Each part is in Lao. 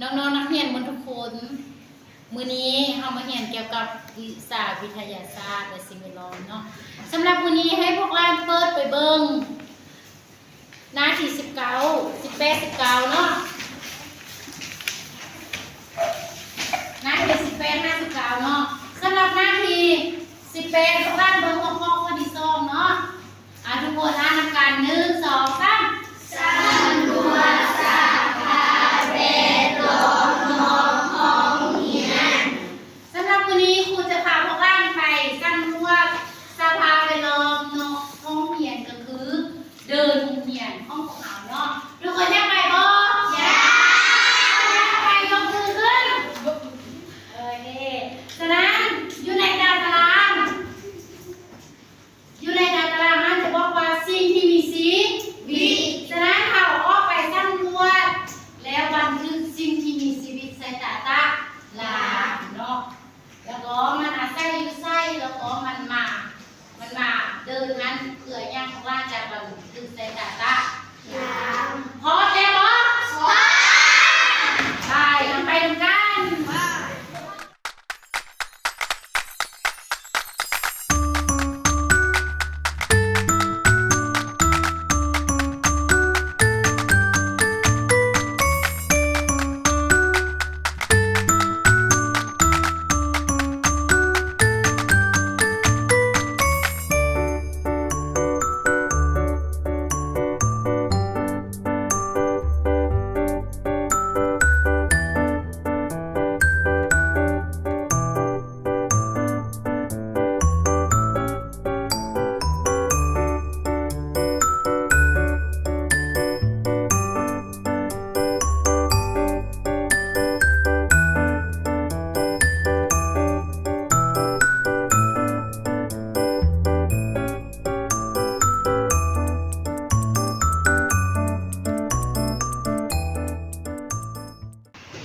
ນ້ອງໆ ນັກຮຽນໝົດທຸກຄົນ, ມື້ນີ້ເຮົາມາຮຽນກ່ຽວກັບວິຊາວິທະຍາສາດ ແລະ ສິ່ງແວດລ້ອມເນາະ. ສຳລັບມື້ນີ້ໃຫ້ພວກຫຼານເປີດໄປເບິ່ງໜ້າທີສິບເກົ້າ ສິບແປດ ສິບເກົ້າເນາະ, ໜ້າທີສິບແປດ ຫາ ສິບເກົ້າເນາະ. ສຳລັບໜ້າທີສິບແປດ ພວກຫຼານເບິ່ງຫົວຂໍ້ຂໍ້ທີສອງເນາະ. ອ່າ ທຸກຄົນອ່ານນຳກັນ ໜຶ່ງ ສອງ ສາມ. ສຳຫຼວດສະພາບແວດລ້ອມນອກຫ້ອງຮຽນ. ສຳລັບມື້ນີ້ ຄູຈະພາພວກທ່ານໄປສຳຫຼວດສະພາບແວດລ້ອມນອກຫ້ອງຮຽນ ກໍຄືເດີ່ນໂຮງຮຽນຂອງພວກເຮົາເນາະ. ທຸກຄົນຢາກໄປບໍ່? ຢາກ. ຢາກໄປຍົກມືຂຶ້ນ. ໂອເຄ. ສະນັ້ນ ຢູ່ໃນຕາຕະລາງ ຢູ່ໃນຕາຕະລາງນັ້ນຈະບອກວ່າສິ່ງທີ່ມີຊີວິດ. ສະນັ້ນເຮົາອອກໄປສຳຫຼວດ ແລ້ວບັນທຶກສິ່ງທີ່ມີຊີວິດໃສ່ຕາຕະລາງເນາະ, ແລ້ວກໍມັນອາໄສຢູ່ໃສ ແລ້ວກໍມັນມາ ມັນມາເດີ່ນຫັ້ນເພື່ອຫຍັງ ເພາະວ່າຈະບັນທຶກໃສ່ຕາຕະລາງ. ພ້ອມແລ້ວບໍ່? ພ້ອມ. ໄປ ເຮົາໄປນຳກັນ.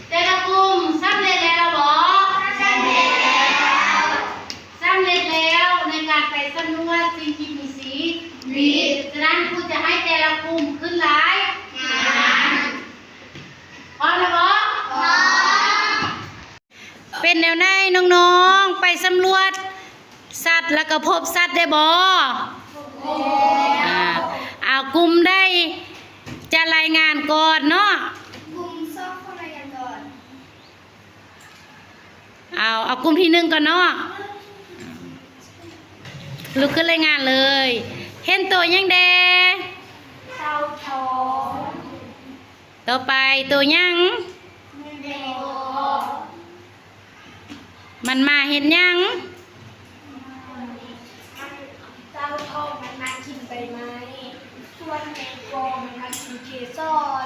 ແຕ່ລະກຸ່ມສຳເລັດແລ້ວບໍ່? ສຳເລັດແລ້ວ. ສຳເລັດແລ້ວໃນການໄປສຳຫຼວດສິ່ງທີ່ມີຊີວິດ. ສະນັ້ນ ຄູຈະໃຫ້ແຕ່ລະກຸ່ມຂຶ້ນລາຍງານ. ພ້ອມແລ້ວບໍ່? ພ້ອມ. ເປັນແນວໃດນ້ອງໆ ໄປສຳຫຼວດສັດ ແລ້ວກໍພົບສັດໄດ້ບໍ່? ອ່າ ເອົາ ກຸ່ມໃດຈະລາຍງານກ່ອນເນາະ? ກຸ່ມສອງ ຂໍລາຍງານກ່ອນ. ເອົາ ເອົາກຸ່ມທີໜຶ່ງກ່ອນເນາະ. ລຸກຂຶ້ນລາຍງານເລີຍ. ເຫັນໂຕຫຍັງແດ່? ເຕົາທອງ. ຕໍ່ໄປ ໂຕຫຍັງ? ແມງກອກ. ມັນມາເຮັດຫຍັງ? ເຕົາທອງມັນມາກິນໃບໄມ້, ສ່ວນແມງກອກມັນມາກິນເກສອນ.